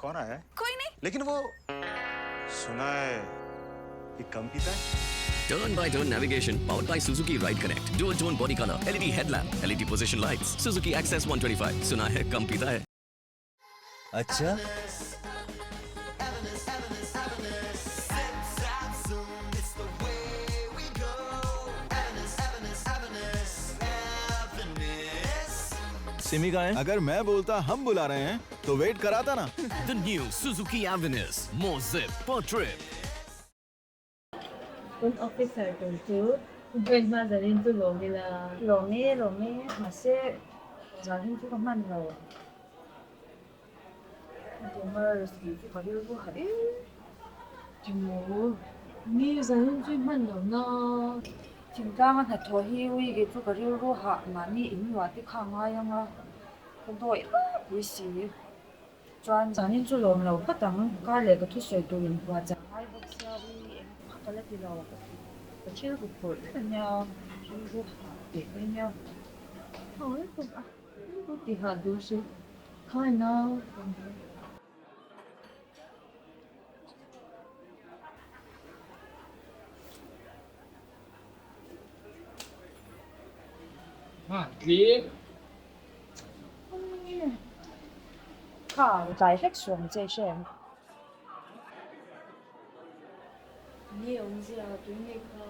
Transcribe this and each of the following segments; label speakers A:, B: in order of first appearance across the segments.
A: कौन आया है
B: कोई नहीं
A: लेकिन वो सुना है कि कम पीता है
C: Turn by turn navigation powered by Suzuki Ride Connect. Dual tone body color, LED headlamp, LED position lights. Suzuki Access 125. सुना है कम पीता है.
D: अच्छा
E: सिमी कहाँ है?
F: अगर मैं बोलता हम बुला रहे हैं तो वेट कराता ना।
C: The new Suzuki Avenis. More zip per trip.
G: Tun officer tur chu join hma zanin chu lawm ila.
H: Lawm e, lawm e, mahse zanin chu ka hman lo. Tumor si chu ka rilru ha em.
G: Timaw, mi zanin chu i hman lo na.
H: Thingtlanga hnathawh hi ui kei chu ka rilru hah mahni in luah te kha a ngai ang a, ka dawih hlapui si. Chuan zanin chu lawm lo phawt ang, kar leh ka thusawi tur inhua chah ngai bawk sia ui eng phak a la ti lo. Ka thil ru phurh vek a nia, rilru hah teh mai nia.
G: Hawi bawk a, rilru ti hah duh hrilh khai nau.
H: Kha tlai hlek suam che hre em?
G: Nge awmzia tui nge kha?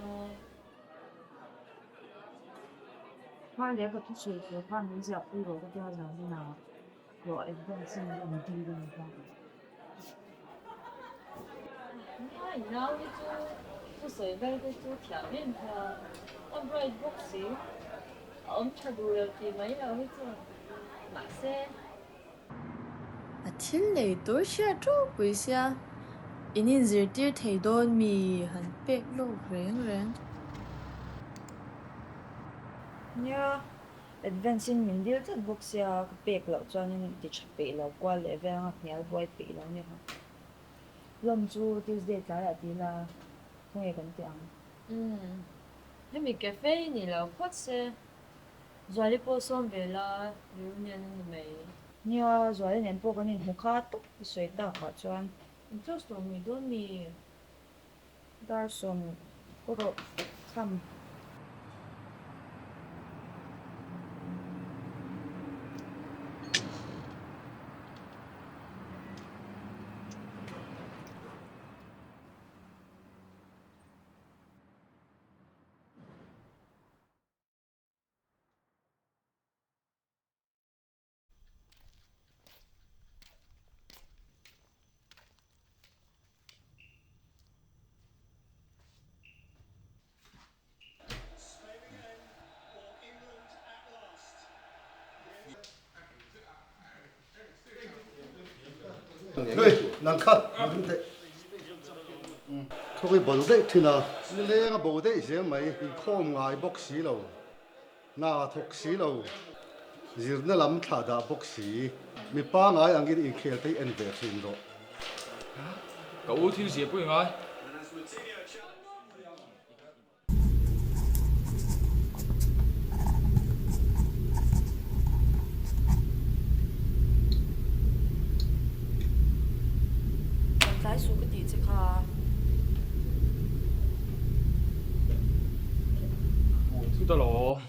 H: Kha leh ka thusawi tur khan min ziahpui rawh ka tia zan inah. Hlawh advance in an dil a ni kha.
G: Nia i nau hi chu thusawi vel te chu thiam em kha a bright bawk si a awm tha duh lo tih mai lo hi chuan mahse.
I: A thil nei tur hriat ropui sia in inzirtir thei dawn mi han pek lawk reng reng.
H: Nia Advance in min dil tlat bawk sia, ka pek loh chuanin ti tha peih lo kual leh vel anga hnial buai peih lo nia. Lawm chu Tuesday tlaiah ti ila khawnge kan ti ang.
G: Umm, hemi cafe hi ni lo phawt se, Zuali pawh sawm ve la, reunion a ni mai.
H: Nia, Zuali nen pawh kan inhmu kha tawp i sawi takah chuan.
G: In chaw sawm ngei dawn mi?
H: Dar sawm rawh kham.
J: Hei, nang kha, nang teh. Thawk i bal daih thin a, nileng a bo daih zel mai, inkhawm ngai bawk si lo. Hna thawk si lo, zirna lam thlah dah bawk si, mi pangai angin inkhel te hi en ve thin rawh.
K: Ka u thil zia pawh i ngai.
H: Kan tlai suh ka tih che kha.
K: Thut alawm.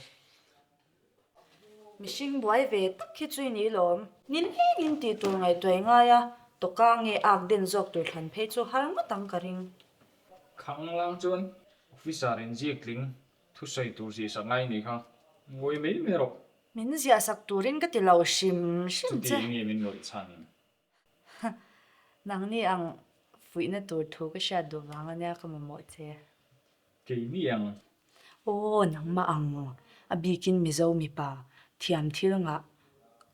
H: Mihring buai ve tak hi chu i ni lawm. Nin hlengin tih tur ngaihtuah i ngai a, tawka nge ak den zawk tur thlan phei chu har ngawt ang ka ring.
K: Khang lang chuan officer in ziak tling thusawi tur zihsak ngai ni kha ngawi mai mai rawh.
H: Min ziahsak turin ka ti lo hrim hrim che.
K: Chuti nge min rawih chhan?
H: Nangni ang fuihna tur thu ka hriat duh vang ania ka mamawh che.
K: Keini ang.
H: Aw, nangmah ang maw? A bikin Mizo mipa, thiam thil ngah,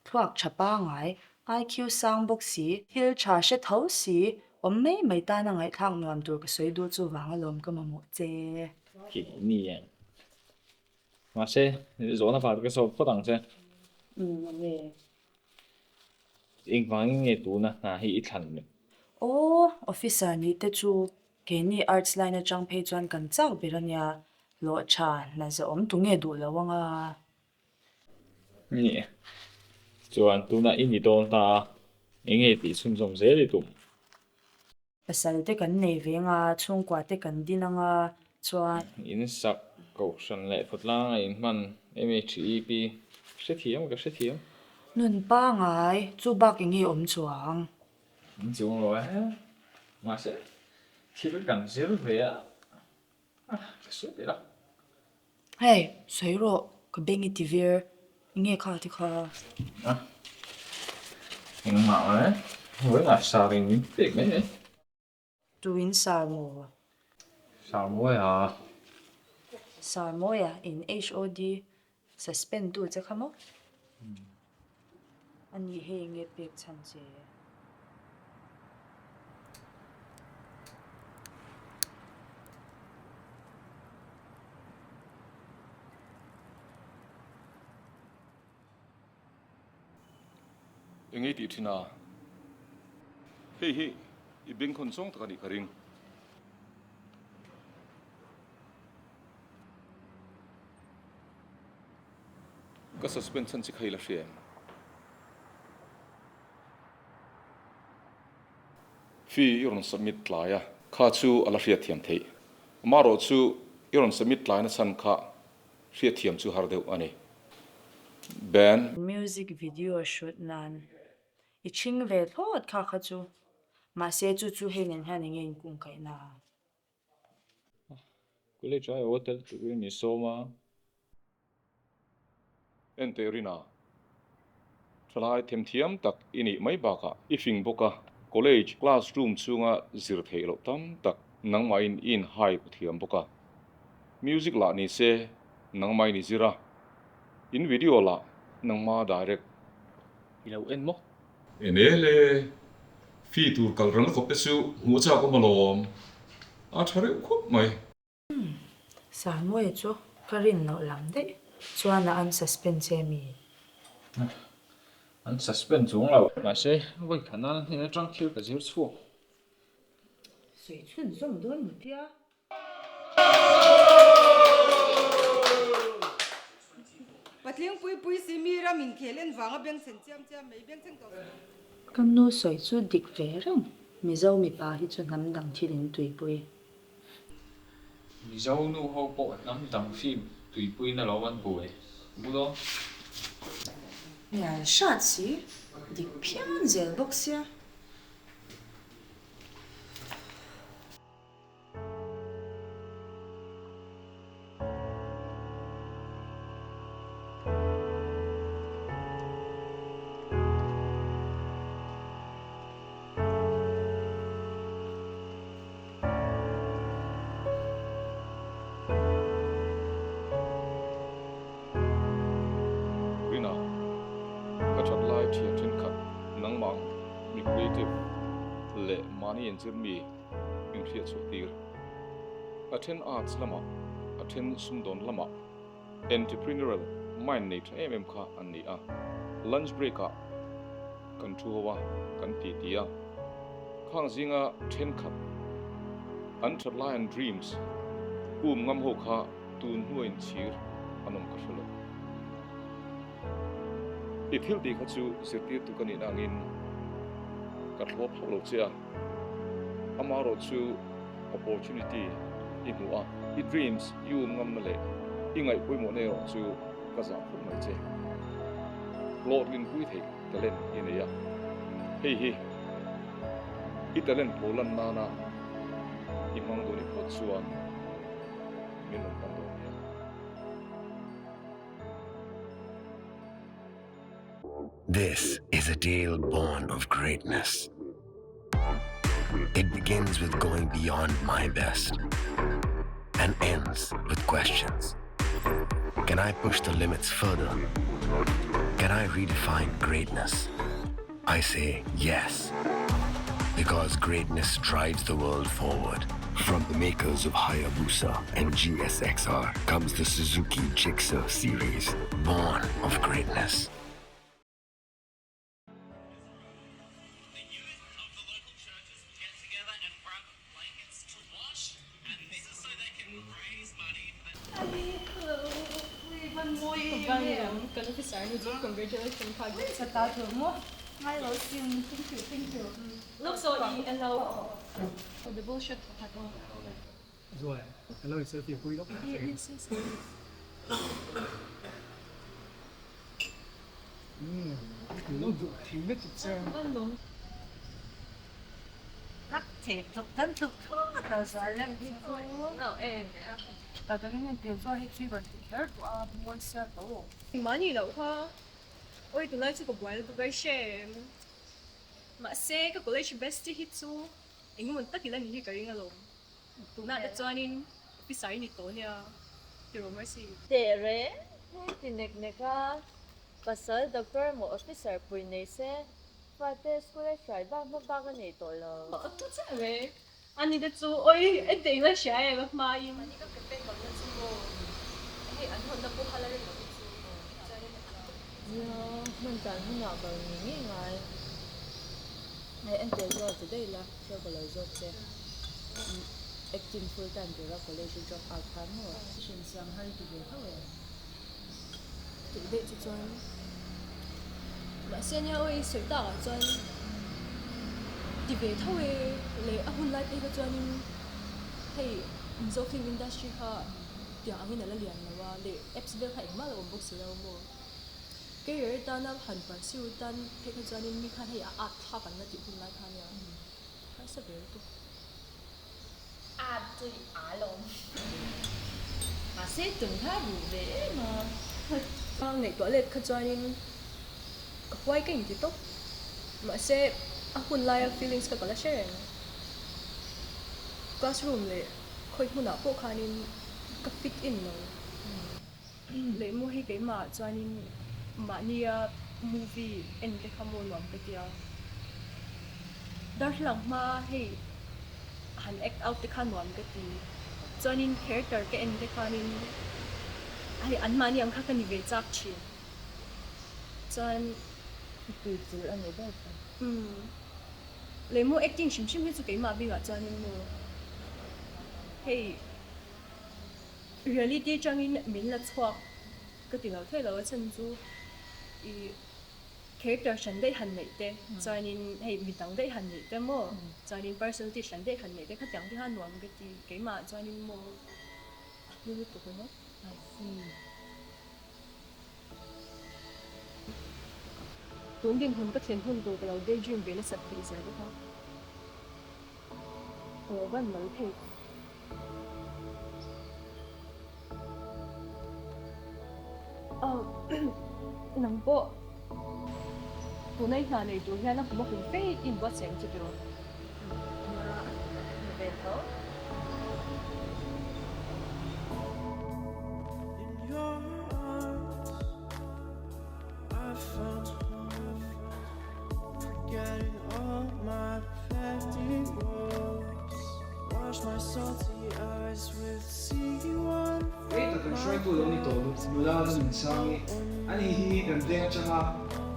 H: thluak tha pangai, IQ sang bawk si, thil tha hre tho si, awm mai mai tana ngaihthlak nuam tur ka sawi duh chu vang alawm ka mamawh che.
K: Keini ang. Mahse, zawhna fah ka sawp phawt ang che.
H: Umm, enge?
K: Engvangin nge tuna hna hi i thlan le?
H: Aw, officer nih te chu keini arts line atang phei chuan kan chak ber a nia, hlawh tha hna zahawm tu nge duh lo ang a?
K: Ni, chuan tuna i ni dawn ta a, Enge tih chhunzawm zel i tum?
H: Pasal te kan nei ve anga, chhungkua te kan din anga chuan.
K: In sak kohhran leh khawtlang a inhman MHEP hrethiam ka hrethiam.
H: Nun pangai, chu bak enge awm chuang?
K: Min chuang lo e, mahse thil kan zir ve a, ka sawi leh a.
H: Hei, sawi rawh, ka beng i ti vir, enge kha ti kha?
K: A, engmah e, vawiinah sar in min pek mai mai.
H: Tuin sar maw?
K: Sar mawi a.
H: Sar mawi a, in HOD suspend tu che kha maw? A nih hei enge pek chhan che?
B: Eng ei tih thin a? Hei hi i bengkhawn zawng tak a nih ka ring. Ka suspend chhan chi kha i la hria em? Fee i rawn submit tlai a, kha chu a la hriatthiam theih. Amaherawh chu i rawn submit tlaina chhan kha hriatthiam chu har deuh a ni. Ben.
H: Music video shoot nan i chhing ve thlawt kha kha chu. Mahse chu chu hei nen hian enge inkungkaihna?
K: College ai aw tel turin i sawm a.
B: Enteh Rina, thalai themthiam tak i nih mai bakah i fing bawk a, college classroom chhunga zir theih loh tam tak nangmahin i inhai ku thiam bawk a. Music lah ni se nangmahin i zir a, in video lah nangma direct.
K: I lo en maw?
B: En e le, fee tur kal rang khawp te chu hmuh chak awm alawm, a tha reuh khawp mai.
H: Umm, Samuel chu ka rin loh lam daih chuan a an suspend che mi?
K: An suspend chuang lo. Mahse, vawi khat nan hnen atang thil ka zir chhuak.
H: Sawi chhun zawm dawn mutia.
L: Patling pui pui si mi ram inkhel en vanga bengchhen chiam chiam mai bengchheng tawh suh.
H: Ka nu sawi chu dik ve reng, Mizo mipa hi chu hnam dang thil in tuipui.
K: Mizo nu ho pawh hnam dang film tuipui na lo an buai bul aw.
H: Hnial hrat si, dik phian zel bawk sia.
B: Rina, ka that lai thian thenkhat nangmah ang mi creative leh mahni inzir mi min hriat chhuah tir. A then arts lamah, a then sumdawn lamah entrepreneurial mind nei tha em em kha an ni a. Lunch break ah kan thu ho a, kan ti ti a. Khang zinga thenkhat an that lai an dreams um ngam ho kha tun hnua inchhir an awm ka hre lo. I thil tih kha chu zirtirtu ka nihna angin ka thlawp hauh lo che a. Amaherawh chu opportunity i hmuh a, i dreams i um ngamna leh i ngaih pawimawhna erawh chu ka zah khawp mai che. Hlawhtlinpui theih talent i nei a, hei hi i talent pholan nana i hmang duh nih phawt chuan min rawn pan dawn nia.
M: This is a tale born of greatness. It begins with going beyond my best and ends with questions. Can I push the limits further? Can I redefine greatness? I say yes. Because greatness drives the world forward. From the makers of Hayabusa and GSXR comes the Suzuki Gixxer series, born of greatness.
I: Ngai lo sin. Thank you, thank you.
G: Lawk saw i en lo. Double shot pakhat aw.
N: Zuai, hello i selfie pui lawk.
I: Yes, yes.
N: Umm, lo duh thei lutuk che.
I: Mahni loh kha awi tunlai chu ka buai lutuk a hre em. Mahse ka college bestie hi chu engemaw tak ila ni hi ka ring alawm. Tunah te chuanin officer i ni tawh nia tiraw Mercy.
G: Teh reng he ti nek nek a, pasal doctor emaw officer pui nei se Fate school a hruai bak hma bak a nei tawh lo.
I: A thu chiah mai. Ani te chu awi ente eng la hria em a hma in. Mahni ka campaign bang na chu maw hei an hawn na pawh kha la reng lo te chu chuan in a.
G: Nia hman tan hunah kal ni ngei ngai. Hei ente zual ti daih la thil ka lo zawk che. Acting full time tura college i drop out khan maw. Hrin siam har i ti ve tho em?
I: Tih daih chu chuan mahse nia aw i sawi tak ah chuan ti ve tho e leh a hun lai phei kha chuanin hei Mizo film industry kha tiang angin a la lian lo a leh apps vel kha engmah a la awm bawk si lo maw career atana han pursue tan phei kha chuanin mi khan hei a at thlak an la tih hun lai kha ania harsa ve lutuk.
G: At chu i a lawm. Mahse tum kha ruh ve em a.
I: Ka ngaihtuah let kha chuanin ka huai ka inti tawp. Mahse a hun laia feelings kha ka la hre reng. Classroom leh khawi hmunah pawh khanin ka fit in lo. Lehmu hi keimah ah chuanin mahnia movie en te kha maw nuam ka tia. Darthlalang hma hei han act out te kha nuam ka ti. Chuanin character ka en te khanin hei an mahni ang kha ka ni ve chak thin. Chuan.
G: I tui chilh a ni ber kha.
I: Umm. Lehmu acting hrim hrim hi chu keimah bikah chuanin maw hei. Reality atangin min la chhuak ka ti lo thei lo a chhan chu i character hran daih han neih te chuanin hei mi dang daih han neih te maw chuanin personality hran daih han neih te khatiang te kha nuam ka ti keimah chuanin maw a hlu lutuk ringawt.
G: I see.
I: Tun dinhmun ka thlen hun tur ka lo daydream ve nasat theih zel bawk a. Aw van mal thei. Aw nang pawh tuna i hna nei tur hian a kum a kum fe i inbuatsaih ang chu tiraw?
G: Nia, ni ve tho.
K: Rei tak kan hruaitu lo ni tawh lut nula la nun sang i ani hi kan veng atanga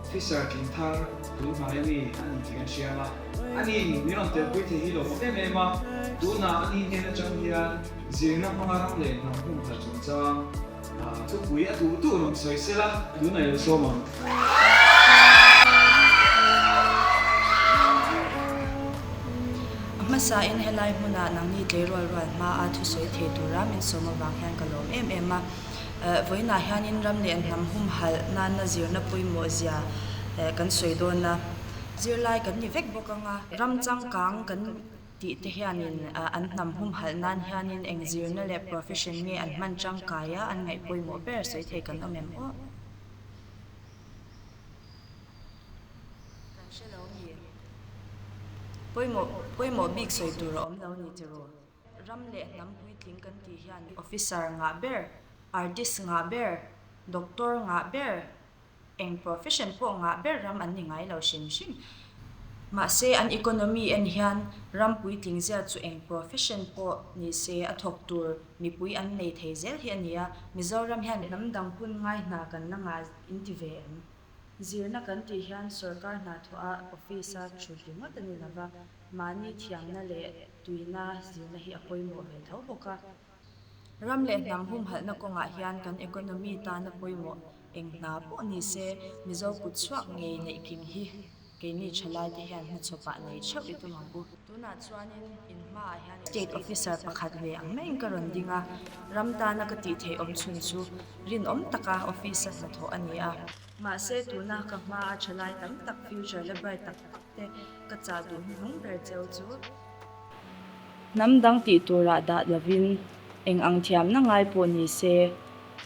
K: officer tling thar tun hnai ami a ni tih kan hria a, ani min rawn telpui thei hi lawmawm em em a, tunah ani hnen atang hian zirna hmanga ram leh hnam humhalh chungchang Thupui a duh duh rawn sawi sela, tunah i lo sawm ang.
H: A hmasain helai hmunah nangni tleirawl rual hmaa thusawi thei tura min sawm avang hian ka lawm em em a. Vawiinah hianin ram leh hnam humhalh nana zirna pawimawh zia kan sawi dawn a. Zirlai kan ni vek bawk ang a, ram changkang kan. Tih te hianin an hnam humhalh nan hianin eng zirna leh profession nge an hman tangkai a, an ngaih pawimawh ber sawi thei kan awm em aw? Kan hre lo mi? Pawimawh pawimawh bik sawi tur a awm lo ni tiraw? Ram leh hnam puitling kan tih hian officer ngah ber, artist ngah ber, doctor ngah ber, Eng profession pawh ngah ber ram an ni ngai lo hrim hrim. Mahse, an economy en hian ram puitling zia chu eng profession pawh ni se a thawk tur mipui an nei thei zel hi a ni a. Mizoram hian hnam dang hun ngai hna kan la ngah in ti ve em? Zirna kan tih hian sorkar hna thawh a office a thut ringawt a ni lova, mahni thiamna leh tuina zirna hi a pawimawh ve tho bawk a. Ram leh hnam humhalhna kawngah hian kan economy tana pawimawh eng hna pawh ni se, Mizo kut chhuak ngei neih kim hi
G: Keini thalaite hian hmachhawpah nei theuh i tum ang u. Tunah chuanin in hmaah hian State Officer pakhat ve ang maiin ka rawn ding a, ram tana ka tih theih awm chhun chu rinawm taka office-a hnathawh a ni a. Mahse tuna ka hmaa thalai tam tak future la bright tak tak te ka chah duh hnuhnung ber cheu chu. Hnam dang tih turah dah lovin eng ang thiamna ngai pawh ni se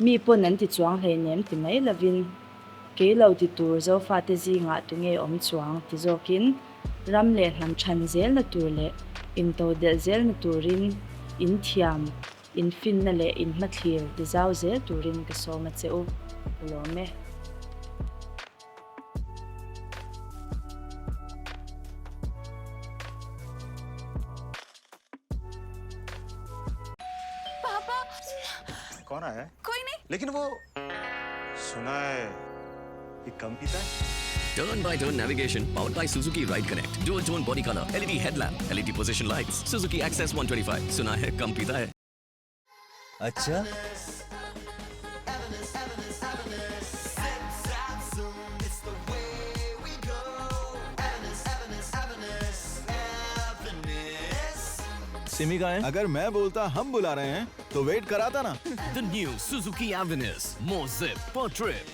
G: mi pawn an ti chuang hleinem ti mai lovin kei lo ti tur Zofate zingah tunge awm chuang ti zawkin ram leh hnam chhan zelna tur leh intodelh zelna turin in thiam, in finna leh in hmathlir ti zau zel turin ka sawm a che u. Ka lawm e.
O: पापा
A: कौन आया है
O: कोई नहीं
A: लेकिन वो सुना है ये कम पीता है
C: Turn by turn navigation powered by Suzuki Ride Connect. Dual tone body color, LED headlamp, LED position lights, Suzuki Access 125. सुना है कम पीता है.
D: अच्छा
E: सिमी कहाँ है
F: अगर मैं बोलता हम बुला रहे हैं तो वेट कराता ना
C: The new Suzuki Avenis. More zip per trip.